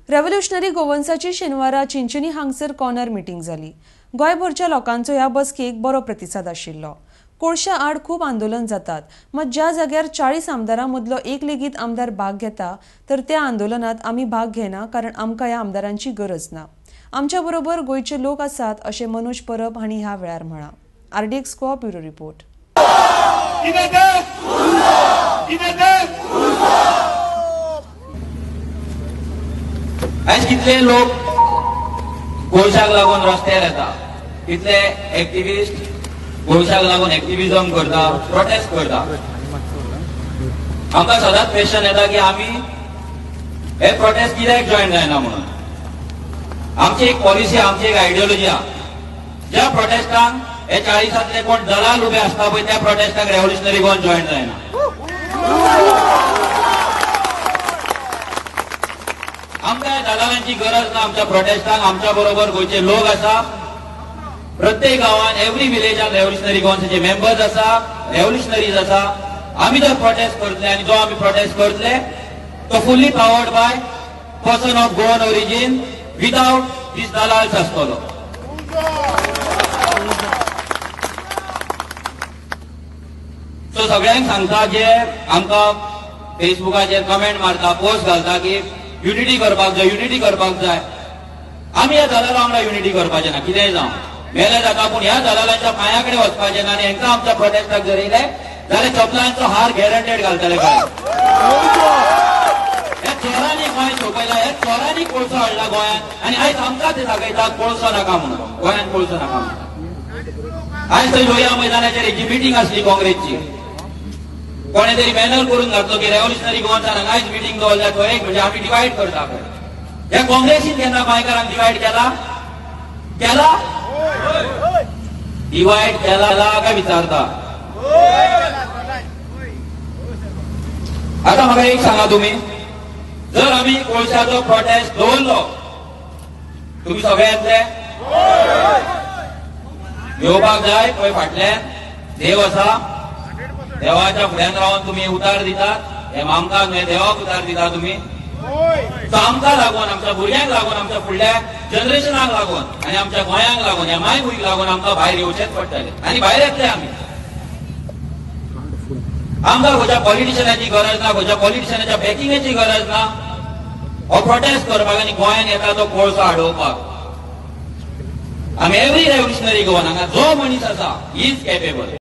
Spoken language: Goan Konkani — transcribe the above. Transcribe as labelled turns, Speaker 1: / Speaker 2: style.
Speaker 1: रेव्होल्युशनरी गोवन्साची शेनवारा चिंचणी हांगसर कॉर्नर मिटींग जाली. गोंयभरच्या लोकांचो ह्या बसकेक बरो प्रतिसाद आशिल्लो. कोळशा आड खूब आंदोलन जातात, मात ज्या जाग्यार 40 आमदारां मदलो एक लेगीत आमदार भाग घेता तर त्या आंदोलनात आमी भाग घेना, कारण आमकां ह्या आमदारांची गरज ना. आमच्या बरोबर गोंयचे लोक आसात अशें मनोज परब हांणी ह्या वेळार म्हळां. RDX Goa bureau report.
Speaker 2: आयज कितले लोक कोळशाक लागून रस्त्यार येता, कितले एक्टिविस्ट कोळशाक लागून एक्टिविजम करता, प्रोटेस्ट करता. आमकां सदांच क्वेश्चन येता की आमी हे प्रोटेस्ट कित्याक जॉयन जायना म्हणून. आमची एक पॉलिसी, आमची एक आयडियोलॉजी आहा. ज्या प्रोटेस्टांक हे 40 कोण दलाल उबे आसता पळय त्या प्रोटेस्टाक रेव्होल्युशनरी गोवन जॉयन जायना. आमकां दलालांची गरज ना. आमच्या प्रोटेस्टांक आमच्या बरोबर गोंयचे लोक आसा. प्रत्येक गांवान, एवरी विलेजान रेव्होल्युशनरी गोवन्साचे मेंबर्स आसा, रेव्होल्युशनरीज आसा. आमी जर प्रोटेस्ट करतले आनी जो आमी प्रोटेस्ट करतले तो fully powered by person of Goan origin without these dalals आसतलो. सो सगळ्यांक सांगता, जे आमकां फेसबुकाचेर कमेंट मारता, पोस्ट घालता की युनिटी करपाक जाय, युनिटी करपाक जाय. आमी ह्या दलाला वांगडा युनिटी करपाचें ना, कितेंय जावं मेले जाता, पूण ह्या दलालांच्या पांया कडेन वचपाचें ना. आनी हांकां आमच्या प्रोटेस्टाक जर येयले जाल्यार चपलांचो हार गॅरंटेड घालतले. ह्या चोरांनी गोंय सोंपयला, ह्या चोरांनी कोळसो हाडला गोंयांत आनी आयज आमकां ते दाखयता कोळसो नाका म्हणून, गोंयांत कोळसो नाका म्हणून. आयज थंय लोहिया मैदानाचेर एक मिटींग आसली काँग्रेसची, कोणे तरी बॅनर करून घातलो की रेव्होल्युशनरी गोवन्सान हांगा आयज मिटींग दवरल्या थंय, म्हणजे आमी डिवायड करता. ह्या काँग्रेसीन केन्ना गोंयकारांक डिवायड केला? केला? डिवायड केला काय विचारता? आता म्हाका एक सांगा, तुमी जर आमी कोळशाचो प्रोटेस्ट दवरलो तुमी सगळे येतले? येवपाक जाय. पळय फाटल्यान देव आसा, देवाच्या फुड्यान रावन तुमी उतार दितात, हे आमकां न्हय देवाक उतार दिता तुमी. सो आमकां लागून, आमच्या भुरग्यांक लागून, आमच्या फुडल्या जनरेशनाक लागून आनी आमच्या गोंयांक लागून, ह्या मायभूंयक लागून आमकां भायर येवचेंच पडटलें आनी भायर येतले आमी. आमकां खंयच्या पॉलिटिशनाची गरज ना, खंयच्या पॉलिटिशनाच्या बॅकिंगाची गरज ना. हो प्रोटेस्ट करपाक आनी गोंयांत येता तो कोळसो हाडोवपाक आमी एवरी रेव्होल्युशनरी गोवन हांगा जो मनीस आसा he is capable.